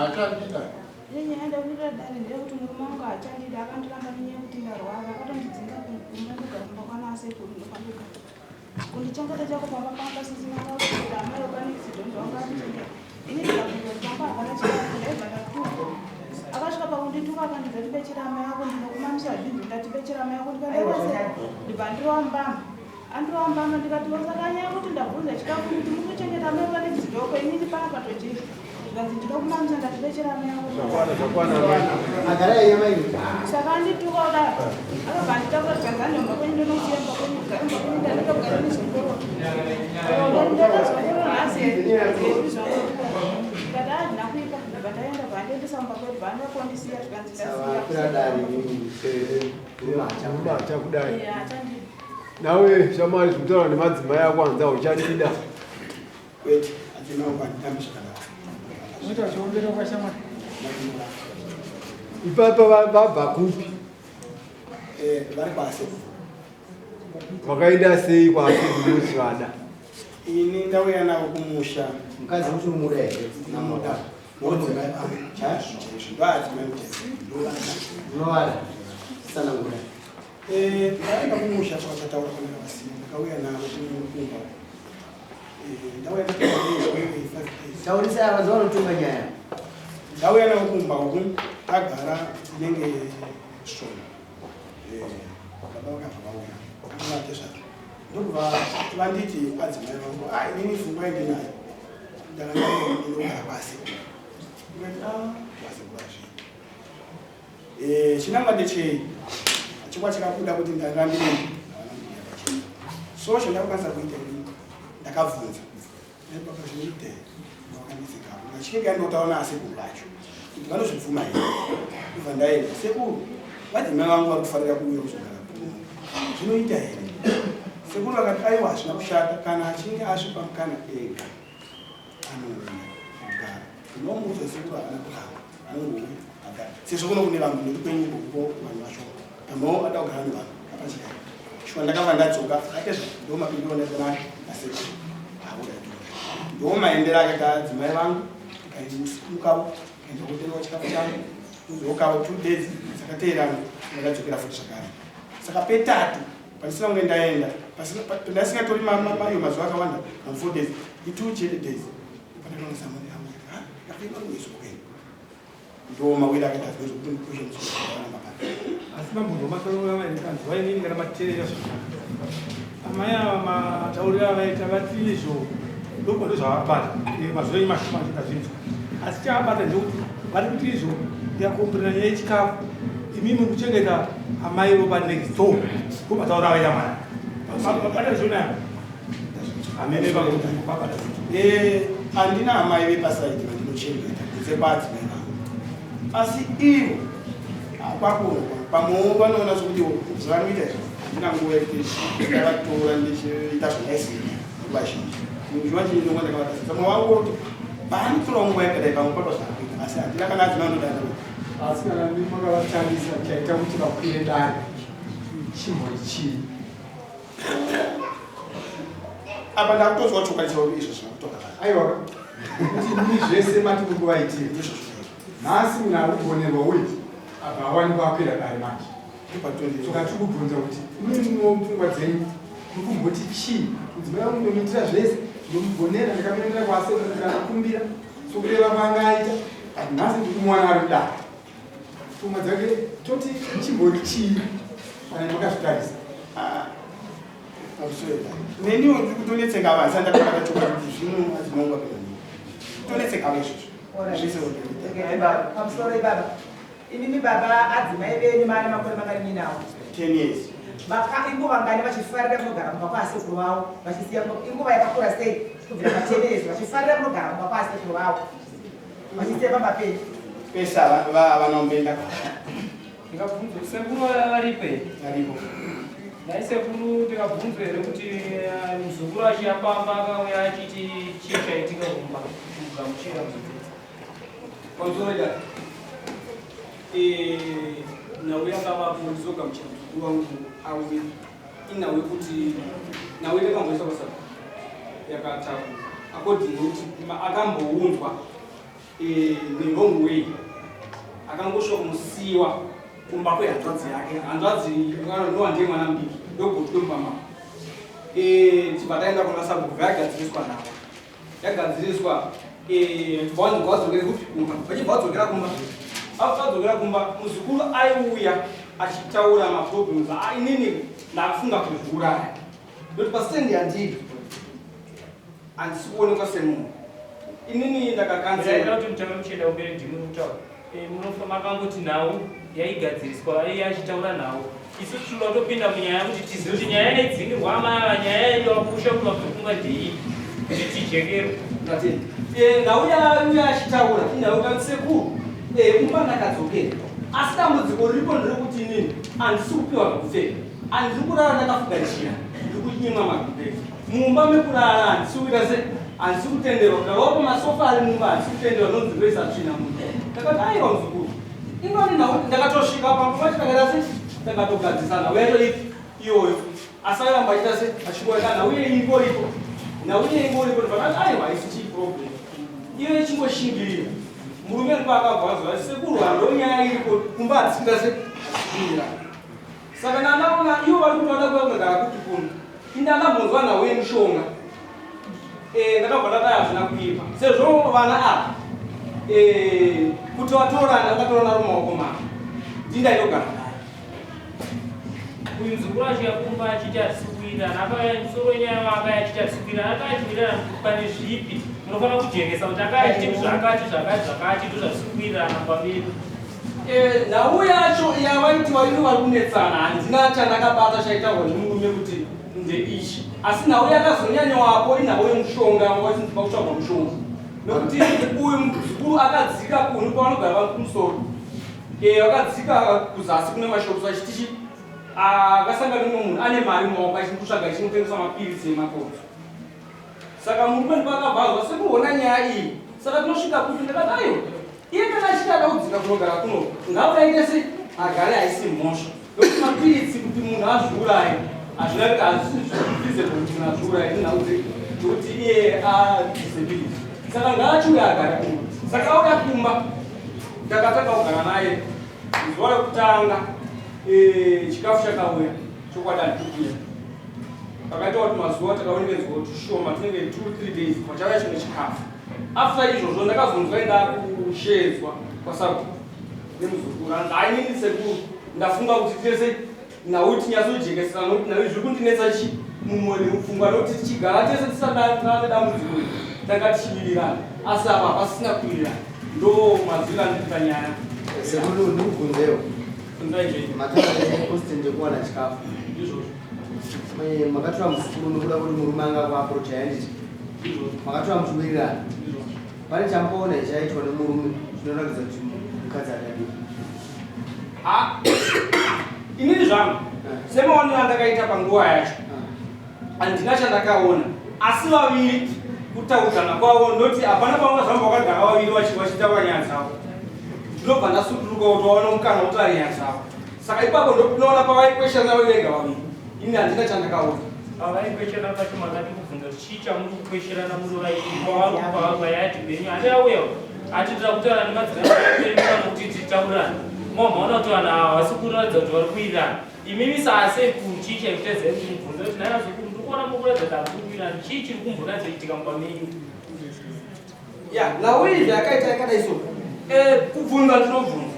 Haachandida. Nyaya yandamirira dare ndeyekuti murume wangu haachandida, akandiramba nenyaya yekuti ndarwara, akatondidzinga kumba ndogara kumba kwana asekuru ndokwandogara. Kundichengeta chako pamba panga pasisina kakuti amai vakanekisidhonzi vanga vatichengeta. Ini ndikabvunza kuti pamba hapana chikafu ndaibva ndatukwa. Akasvika pakundituka akandidza tibechera amai ako ndinokumamisa zvinhu ndati bechera amai ako ndikaenda sei ndibva ndirova mbama. Andirova mbama ndikati saka nyaya yekuti ndabvunza chikafu kuti muri kuchengeta amai vakanekisidhoko inini panapa tojei. Zvikanzi ndinokumamisa ndati bechera amai ako. Zvakwana zvakwana amai. Agara iye mai. Saka andituka kudaro akabva anditakura zvikanzi andomba kwenyu ndonokusiya mumba kwenyu ugare mumba kwenyu ndandakagara nezongororo. Ndakazongororo nhasi ndikati handina kuipa ndabva ndaenda bva andiendesa mumba kwedu bva andakondisiya zvikanzi Saka dare Murume achakudai. ndasiya. Nawe shamwari zvinotaura nemadzimai ako hanzi hauchandida. Kwete, adzimai vangu handitambi zvakanaka. Unoita uchiombera kwashamwari. Ipapa vabva kupi? Vari kwasekuru. Vakaenda sei kwasekuru muchivada? Ini ndauya navo kumusha. Mukadzi kuti umuda here? Ndinomuda. Ndodzimai vangu chaizvo chaizvo, ndoadzimai chaizvo, ndovada. Unovada. Tsanangura. Ndaenda kumusha kwakataura kwandakavasiya, ndakauya navo kumba. Ndauya 5 days. Taurisa ava vanotonga nyaya. Ndauya navo kumba uku, tagara inenge svondo. Baba vakabva vauya avatezvazvo, ndokubva vanditi adzimai vangu, a inini pfungwa yandinayo ndakanga ndinogara kwasekuru. Ndikati a kwasekuru hazviiti. Chinangwa ndechei? Chikwa chakabuda kuti ndarambirei havana. So chandakakwanisa kuita ini ndakabvunza baba zvinoita here, vakanditsekapo ndachike ndotaura naasekuru vacho kuti vanozvibvuma here. Kubva ndaenda, sekuru, vadzimai vangu vari kufarira kuuya kuzogara kuno, zvinoita here? Sekuru vakati aiwa, hazvina kushata, kana achinge asvipa mukana ega anouya kugara. Unomuudza sekuru havana kuramba, anongouya agara, sezvo kuno kune vanhu nekuti kwenyu kuko vanhu vashoma, pamwewo ada kugara nevanhu apachikara. Shuwa ndakabva ndadzoka atezva, ndo mapindiro ndaita nasekuru ndo maendero akaita adzimai vangu. Tikaimukawo kaenda kutengawo chikafu changu, todzokawo 2 days dzakateerana, ndakadzokera futi zvakare. Saka petatu pandisina kunge ndaenda, pandasingatori mayo mazuva akawanda, ma 4 days, i2 chete days pandakaonasamwe ndo mawiri akaita zvokuti ndipushe musoro. Asi mabvunzo mataurira vaita inini kana mateerera zvakanaka, amai ava matauriro avaita vati izvo ndokwa ndozvavabata mazuva enyu mashoma ndazvinzwa, asi chavabata ndekuti vari kuti izvo ndikakomberera nyaya yechikafu, imimi kuchengeta amai vopa next door, ndo matauriro avaita. Mwana vabata zvona amene vabata. Handina amai vepasaidi vandinochengeta kunze kwaadzimai vangu, asi ivo kwakuno pamwewo vanoona sokuti zvavanoita izvi handina nguva yekuti ndavatora ndichiita zvandaisiita nguva zhinji. Nguva zhinji ndonga ndakavata. Pamwe vangu kuti paanotorawo nguva yakadai, pamwe pato zvaakuita, asi handina kana adzimai anodana. Asi kana mi makavatarisa, chaita kuti vakwire dare chimbori chii? Apa ndakutozwa chokwadi chavo izvo zvinokutora. Aiwa, kuti mi zvese mati muri kuvaitira. Ndizvo zvinoita. Nhasi munhu ari kugonerwa uyu abva awanikwa akwira dare manje. Saka tiri kubvunza kuti imimiwo pfungwa dzenyu muri kumboti chii? Mudzimai wangu ndomuitira zvese, ndomugonera, ndakamuendera kwasekuru ndikanokumbira sokureva kwaanga aita, nhasi ndiri kumuwana ari kudare. Pfungwa dzake toti chimbori chii kana makazvitarisa? Neniwo ndiri kutonetseka vanhu sandakabata chokwadi kuti zvino adzimai vangu kutonetseka izvozvo zvese. Pamusoro ibaba, imimi baba, adzimai venyu maane makore mangani muinawo? 10 years. Inguva ngani vachifarira kunogara kumba kwasekuru vavo vachisiya? Inguva yakakura sei kubvira pa10 years vachifarira kunogara kumba kwasekuru vavo vachisiya pamba penyu? Pese vanomboenda. Ndikabvunzwa, sekuru varipo here? Varipo. Dai sekuru, ndikabvunzwa here kuti muzukuru achiya pamba akauya achiti chii chaitika kumba, kugamuchira muzukuru? Pamusoro dare, nhau yakavapo ndizogamuchira muzukuru wangu auye, inhau yekuti nhau yakamboiswa pasaka yakatakura according nekuti akambounzwa. eh, the wrong way akangosvika kumusiwa kumba kwehanzvadzi yake hanzvadzi nowa ndiye mwana mudiki ndogotwe mumba mavo eh, tibva taenda kuna sabhuku yagadziriswa navo yagadziriswa eh, tibva vadzokere kupi kumba vachibva vadzokera kumba after vadzokera kumba muzukuru aiuya achitaura maproblems ah, inini ndakufunga kuzviuraya ndokuti pastendi yandiri handisi kuonekwa semunhu inini ndakakanzera kuti mutange muchienda kumberi ndimi kutaura eh, munofa makangoti nhau yaigadziriswa aiye achitaura nhau isu tinoda kutopinda munyaya kuti tizive kuti nyaya yaidzingirwa amai ava nyaya yaidiwa kusha kumakufunga ndeipi kuti tijekerwe eh, nhau yauya achitaura inhau kakuti sekuru eh, kumba ndakadzokera asi dambudziko riripo nderekuti inini handisi kupiwa zvekupfeka Handiri kurara ndakafuga jira, ndiri kunyimwa magumbezi. Mumba mekurara handisi kuita se handisi kutenderwa kugarawo pamasofa ari mumba handisi kutenderwa nonzi ndoisa tsvina mumba. Ndakati aiwa muzukuru. Ingoni nhau ndakatosvika pamba pacho ndakaita se takatogadzisana nhau yacho ipi iyoyo. Asi airamba achiita se achingoita nhau iye ingoripo. Nhau iye ingoripo ndikati aiwa haisi chii problem. Iyo ichingoshingirira. Murume ndipo akabva azwa sekuru handonyaya iripo kumba handisi kuita se handisi Saka ndandaona ivo vari kuti vada kuuya kunogara kupi kuno. Ini ndandambonzwa nhau yemushonga. Eh, ndakabva ndadai hazvina kuipa. Sezvo vana ava eh, kuti vatorana vakatorana vari mumaoko mavo. Ndini ndaitogara naye. Uyu muzukuru achiuya kumba achiti hatisi kuwirirana akauya musoro wenyaya waakauya achiti hatisi kuwirirana akauya achiwirirana pane zvipi munofanira kujekesa kuti akauya achiti zvakati zvakati zvakati ndozvatisi kuwirirana pamberi Eh, nhau yacho yavaiti vainge vari kunetsana handina chandakabata chaitaurwa nemurume kuti ndeichi asi nhau yakazonyanyawapo inhau yemushonga wachinzi pakutsvagwa mushonga nekuti uyu muzukuru akadzika kunu pavanogara vari kumusoro eh, akadzika kuzasi kune mashops achitichi akasangana nemumwe munhu ane mari mumaoko achikutsvaga achinotengesa mapiritsi emakonzo Saka murume ndipo akabva azwa sekuona nyaya iyi. Saka tinosvika kupi ndakati aiwa. Iye kana achiti ada kudzika kunogara kuno ngauyaite se agare haisi mhosva. Nokuti mapiritsi kuti munhu azviuraye hazvina kuti hazvisi feasible kuti munhu azviuraye nenhau dzekuti iye adisability. Saka ngaachiuya agare kuno. Saka auya kumba ndakatanga kugara naye zuva rekutanga eh, chikafu chakauya chokwadi handikukuya Pakaita kuti mazuva takaonekedzwa tushoma tunenge 2 3 days pachauya chimwe chikafu. After izvozvo ndakazonzwa enda kusheedzwa kwasabhuku nemuzukuru anzi ainini sekuru ndafunga kuti tese nhau tinyatsojekesana nokuti nhau zviri kundinetsa chi mumwoyo nemupfungwa nokuti tichigara tese tisati nedambudziko iri tanga tichiwirirana asi apa hapasisina kuwirirana ndo mazwiro andikuita nyaya Sekuru ndikubvunzewo. Bvunzai zvenyu. Mataura nekustin ndekuwana chikafu. Ndizvozvo. Eh, makatora muzukuru nokuda kuti murume anga akuaprocha yanditi makatora muchiwirirana pane chamboona ichaitwa nemurume chinoratidza kuti mukadzi akadii ah, inini zvangu eh. semaonero andakaita panguva yacho eh. handina chandakaona asi vaviri kutaudzana kwavo ndoti hapana pamwe zvamba vakagara vaviri vachitaura nyaya dzavo ndinobva ndasuduruka kuti vaona mukana wokutaura nyaya dzavo Saka ipapo ndopinoona pavaikweshana vari vega vaviri. Ini handina chandakaona. Pavaikweshana pacho makati kubvunza kuti chii chamuri kukwesherana muri vairi kwavari pavayadhi penyu handi auya ati tira kutaura nemadzimai enyu kana kuti titaurane momaona kuti vanhu ava havasi kuratidza kuti vari kuwirirana imimi saasekuru chii chaikutedzai kuti mubvunze kuti nhai azukuru ndiri kuona muri kuratidza kuti hamuri kuwirirana chii chiri kumbonatsoitika mumba menyu Ya, nhau iyi zvayakaita yakadai so. Eh, kubvunza ndinobvunza.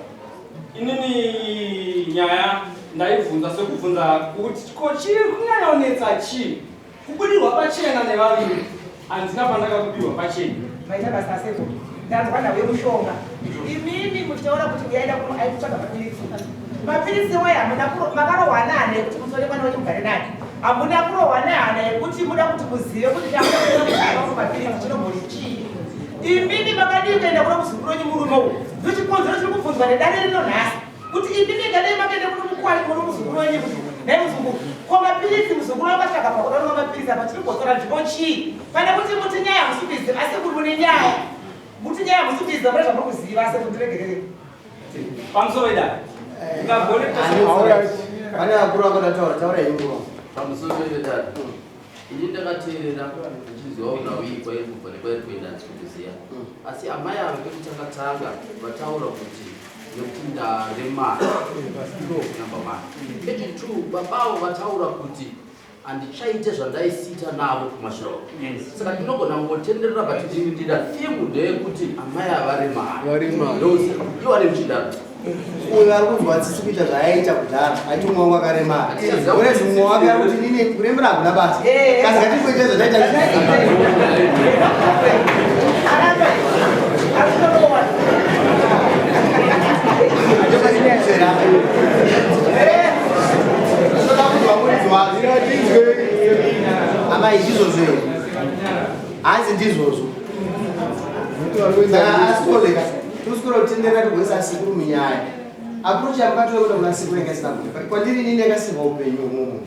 Inini nyaya ndaibvunza sekubvunza kuti ko chiri kunyanya kunetsa chii? Kubudirwa pachena nevaviri. Handina pandakabudirwa pachena. Maita basa seko. Ndanzwa nhau yemushonga. Imimi muchitaura kuti uyaenda kuno aikutsvaga mapiritsi. Mapiritsi waya hamuna makarohwa nani ekuti mutore mwana wenyu mugare naye. Hamuna kurohwa nehana yekuti muda kuti muzive kuti ndakuda mapiritsi chinombori chii. Imimi makadii kuenda kuno muzukuru wenyu murume uyu? Ndochikonzero chiri kubvunzwa nedare rino nhasi kuti imimi ngadai makaenda kuno mukwani kuno muzukuru wenyu kuti nhai muzukuru ko mapiritsi muzukuru wakatsvaga pakuda kunwa mapiritsi apa tiri kukotsora ndipo chii pane kuti muti nyaya hamusi kuiziva asi kuri mune nyaya muti nyaya hamusi kuiziva mune zvamuri kuziva asi kuti ndiregerere Pamusoro idare. Ungagone Pane akuru akada taura taura henyu. Pamusoro idare. Ini ndakateerera ndichiziva nhau iyi kwairi kubva nekwairi kuenda handisi kukuziva. Asi amai ava pekutanga tanga vataura kuti nekuti ndaremara number one. Kechi two babavo vataura kuti handichaite zvandaisiita navo kumashure uko. Saka tinogona kungotenderera but ndira theme ndeyekuti amai ava varemara. Varemara. Ndosaka ivo vane muchidaro. Uyo ari kunzwa tsitsi kuita zvaaita kudhara aiti umwe wangu akaremara whereas mumwe wake ari kuti nini kuremera hakuna basa kasi ngatingoita zvataita. Amai, ndizvozvo here? Hanzi ndizvozvo. Saka asikoleka toswera kutenderera tigoisa sekuru munyaya. Approach yamukatoe kuda kuna sekuru yanga isina kuipa kwandiri inini yakasirwa upenyu umomo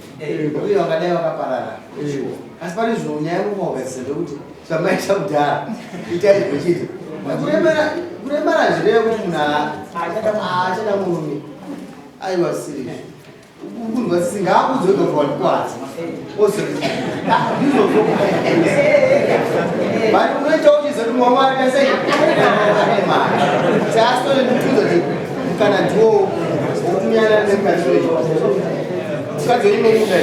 uye vakadai vakaparara, asi pane zvino nyaya mukaugadzisa ndekuti zvamaita kudhara itai zvechiti kuremara. Kuremara zvireve kuti munhu haachada murume. Aiwa, siri kunzwa tsitsi ngaakudzwe gobva wandikwadza ndizvozvo, but unoita uchiziva kuti mwana wake sei aremara. Seasitore ndikuudza kuti mukana ndiwo wokunyana nemukadzi wenyu. Mukadzi wenyu nomuda.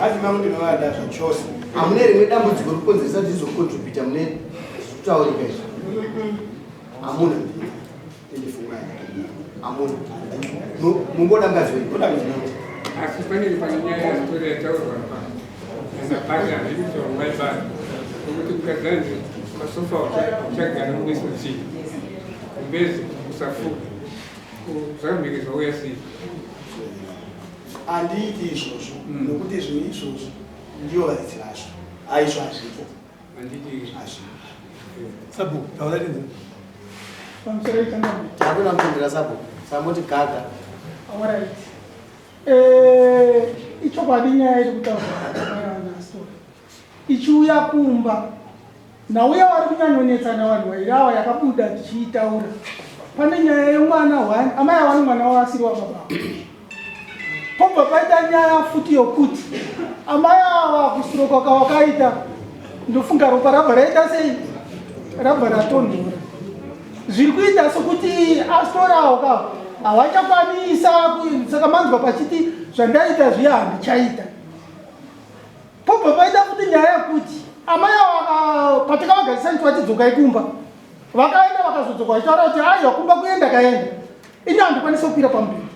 Adzimai ndinovada zvachose. Hamune rimwe dambudziko rikukonzeresa kuti rizocontributa mune zvekutaurika izvi? Hamuna? Hamuna? Mungoda mukadzi wenyu. Asi pane nyaya yasitori yataurwa pa asabhati hazvidi kutaurwa maibata nokuti mukadzanzi pasofa uchagara muneso chii kumbezi usafuka zvakambenge zvauya sei? Handiiti izvozvo nokuti zvinhu izvozvo ndivo varidzi vazvo. Aizvo hazvipo. Handiti. Hazvipo. Sabhuku, taura tinzi. Pamusoro ichangamira. Hakuna kutendera sabhuku samoti gaga. Alright. Ichokwadi nyaya iri kutaurwa naStori ichiuya kumba nauya vari kunyanyonetsana vanhu vairi ava yakabuda tichiitaura. Pane nyaya yemwana one, amai avani mwana wavo asiri wababa. Pobva paita nyaya futi yokuti amai ava kusiroka kwavakaita, ndofunga ropa rabva raita sei, rabva ratonhora. Zviri kuita sokuti astorawo ka havachakwanisa. Saka manzwa pachiti zvandaita zviya handichaita. Pobva paita futi nyaya yekuti amai ava patakavagarisani tivati dzokai kumba, vakaenda vakazodzoka vachitaura kuti aiwa, kumba kuenda kaenda, ini handikwanisi kukwira pamubhedha.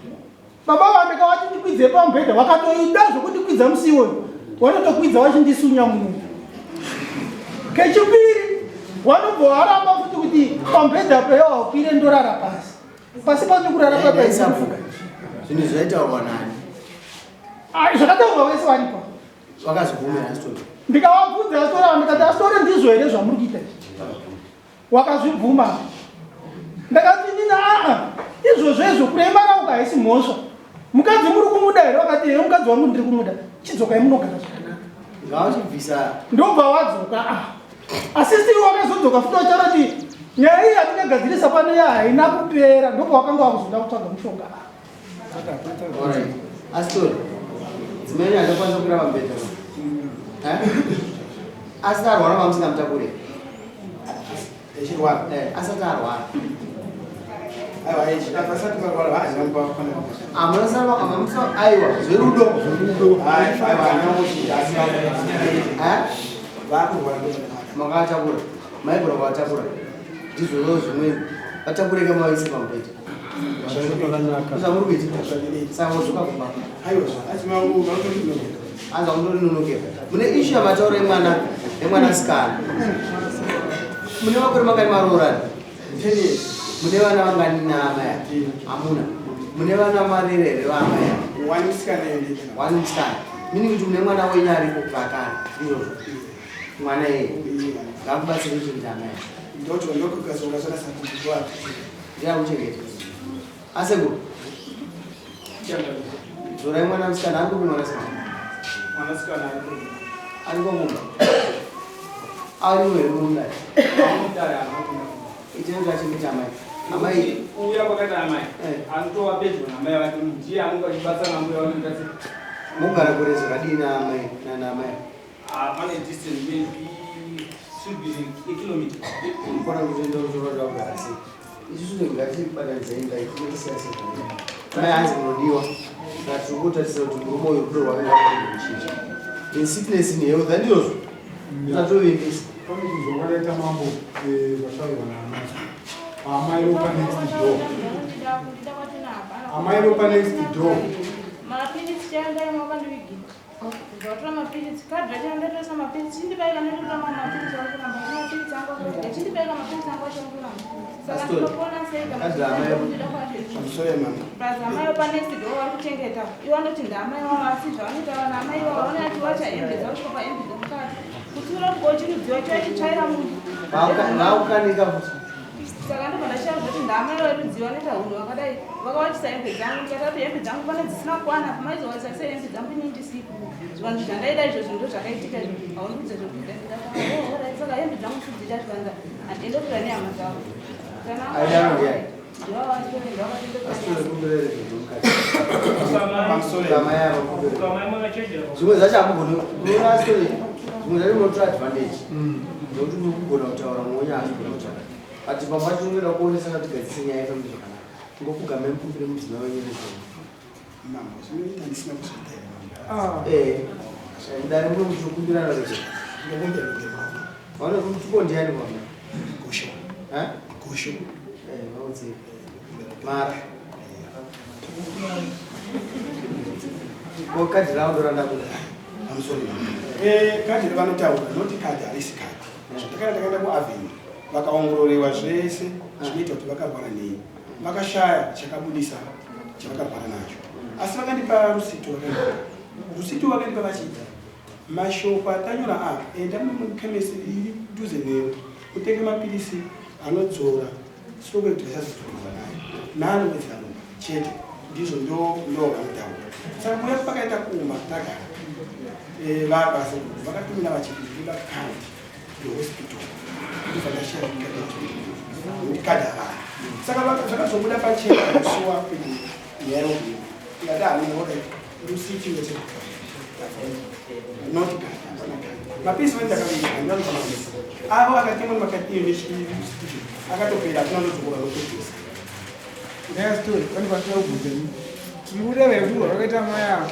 Baba vandakavati ndikwidze pamubhedha vakatoida zvokundikwidza musi iwoyo, vanotokwidza vachindisunya munhu. Kechipiri vanobva varamba futi kuti pamubhedha peyo haukwire, ndorara pasi. Pasi pano kurara papaisifuka. Zvinhu zvaitaurwa nani? Zvakataurwa vese varipo. Vakazvibvumira asitori? Ndikavabvunza astora, ndikati asitore ndizvo here zvamuri kuita izvi? Wakazvibvuma. Ndakati nina aa izvozvo izvo kuremara uka haisi mhosva. Mukadzi muri kumuda here? Wakati here, mukadzi wangu ndiri kumuda, chidzokai munogara zvakanaka. Ngavachibvisa. Ndobva wadzoka. Ah, asi sii wakazodzoka futi wataura kuti nyaya iyi yatingagadzirisa pano ya haina kupera. Ndobva wakanga wakuzoda kutsvaga mushonga. Alright. Asitori dzimweni hachakwanisa kukwira pamubhedha. Eh? Asati arwara mamusingamutakure? Echirwara? Asati arwara. Aiwa, vasati varwara vaazivamupakwana. Amusa aiwa, zverudo. Aiwa, asi Eh? vakurwara. Makavatakura, maigona kuvatakura. Ndizvozvo zvimwe vatakureka mavaise pamubhedha zvamuri kuita. Saka wodzoka kumba. Aiwa, achimangu vanotorinogera. Anza kundorinonokera. Mune issue yamataura yemwana yemwanasikana. Mune makore mangani maroorani? 10 years. Mune vana vangani naamai? Hamuna? Mune vana marere here vaamai? One musikana endeka. One musikana, meaning kuti mune mwana wenyu aripo zvakare. Ndizvozvo? Mwana iyeye ngakubatsire kuchengeta amai. Ndoto ndokugazonga zvakasakubwa. Ndiyakuchengeta asekuru. Dzorai mwana musikana. Ari kupi mwanasikana? Mwanasikana ari Ari kokumba arimo here mumudare? Mudare haana. Itei kuti achengete amai. Amai. Uya kwakaita amai anotova pedyo namai vake, ndiye anenge achibatsira nambuya vanoita se Mugara kure zvakadii naamai nanaamai? Ah, pane distance maybe should be a kilometer. Kona kutoenda kutoda kugara sei? Isusu ngatibatanidzai ngaitisiya sei? Mai hanzi munodiwa. Saka tiri kutarisa kuti murume uyu rudo rwake rwakadii kuchinja. In sickness in health handizvozvo? Tatovimbisa. Pane kuzongwaraita mambo zvataurwa naamai. Amai vopa next door. Amai vopa next door. Mapiritsi chaendaimwa wakandivigira. Ndatora mapiritsi, kadhi racho randatoresa mapiritsi, chindibaira ndotora mamwe mapiritsi ari kuramba, mapiritsi angu akati, chindibaira mapiritsi angu acho ari kuramba. Saka ndinopona sei kana ndida kwacho izvi? Plus amai vepa next door vari kuchengeta, ivo vanoti ndaamai vavo asi zvavanoita vana amai ivavo vanoya chiwacha hembe dzavo kusvika pahembe dzemukati. Kutsiura kuti kochirudziwa chiya chitsvaira munhu. Vakukanika futi. Saka ndobva ndashaya kuti ndaamai verudzi vanoita hunhu hwakadai vakawachisa hembe dzangu ndikati kuti hembe dzangu pane dzisina kukwana apa maizowachisa sei hembe dzangu ini ndisipo zvivanhu zvandaida izvozvo ndo zvakaitika izvo hauni kudza zvekuita ndikati oh, saka hembe dzangu kudzita zvivanza handendofira nehama dzavo Zvimwe zvacho hamugoni kuona story, zvimwe zvacho unotora advantage nekuti uri kugona kutaura muonye haasi kugona kutaura but pamwe pacho unoda kuonesana kuti gadzise nyaya ifambe zvakanaka ngokugama mukumbire mudzimai wenyu nezvavo Mambo, zvinoita ndisina kuzviita here mambo? Ah. Eh, ndari muno muchikumbirana kuti Ndinokumbira kuti mambo. Vano mutupo ndiani kwamai? Gosho. Eh? Gosho. Eh, vaudze. Mara. Ko kadhi ravo ndorandakuda. I'm sorry. Eh, kadhi ravanotaura noti kadhi harisi kadhi. Zvatakanga takaenda kuavenue vakaongororewa zvese zvinoita kuti vakarwara nei. Vakashaya chakabudisa chavakarwara nacho. Asi vakandipa rusito vakandipa. Rusito vakandipa vachiti mashoko atanyora apa enda muchemist iri dhuze newe utenge mapirisi anodzora stroke kuti vasazodzorwa nayo naanowedzera ropa chete ndizvo ndo ndo vanotaura saka kuya pakaita kumba tagara eh, vasekuru vakatumira vachiti ndinoda card yehospital ndobva ndashaya kuti kadhi havana saka zvakazobuda pachena musi wapinda nyaya yokuda ikati hameno alright rusiti wete not card hapana card mapisi vani ndakaviga ndinozomaisa avo akatengwa nemakadhi iyo nechirusiti akatopera hakuna nodzokora notopesa Nyaya story pane panoda kubvunza ini. Tiri kureva here kuti rwakaita mai ava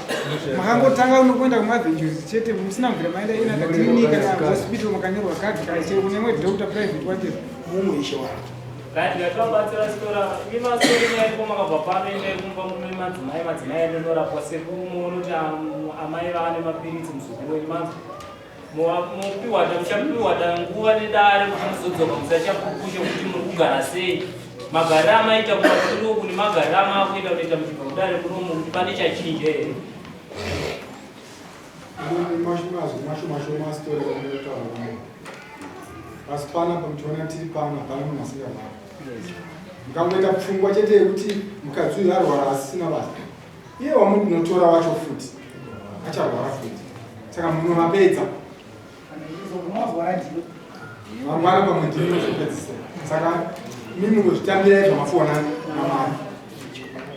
makangotanga unokuenda kumavenues chete musina kubvira maenda in other clinic kana hospital makanyorwa kadhi kana chero kune mwe doctor private whatever. Mumwe ishe wako. Right, ngativabatsira sitora imasori nyaya iripo makabva pano endai kumba mune madzimai madzimai andonorapwa sekuru muone kuti amai vaane mapiritsi muzukuru wenyu manzwa Mupiwa da muchapiwa da nguva nedare kuti muzodzoka musachapupu chekuti muri kugara sei magariro amaita kumashure uku nemagariro amaakuita kunoita muchibva kudare munomu kuti pane chachinja here. Mashoma story anotaura vanhu asi panapa muchiona tiri pano hapana munhu asingarwari mukangoita pfungwa chete yekuti mukadzi uyu arwara asisina basa iye wamuri kunotora wacho futi acharwara futi saka munovapedza mangwana pamwe ndini nozopedzisira saka mimi ngozvitambirai zvamafona namari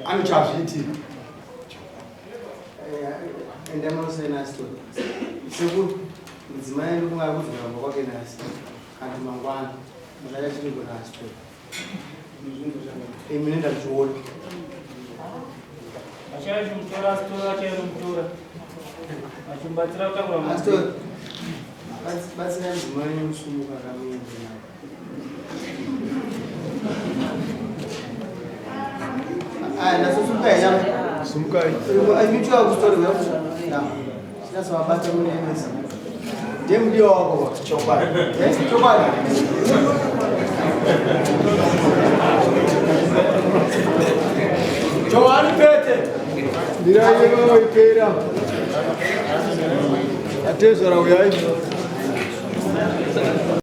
anochazviitira enda munosaina story sekuru mudzimai ndokunga ari kudzokera kumba kwake nhasi kana mangwana makaita chiriko nhasi story Imi nenda kuchiona. Achaya chimutora asitora achaya nomutora. Achimubatsira kutakura Asitora. Batsira mudzimai wenyu kusumuka kamuende naye. Aya, ndasumuka ina. Sumukai. Imi tuwa kustory wewe. Sina mune mesa. Ndiye mudiwa wako. Chokwadi. Yes, chokwadi. Johani Pete. Ndirai vaipera. Atezvara uyai.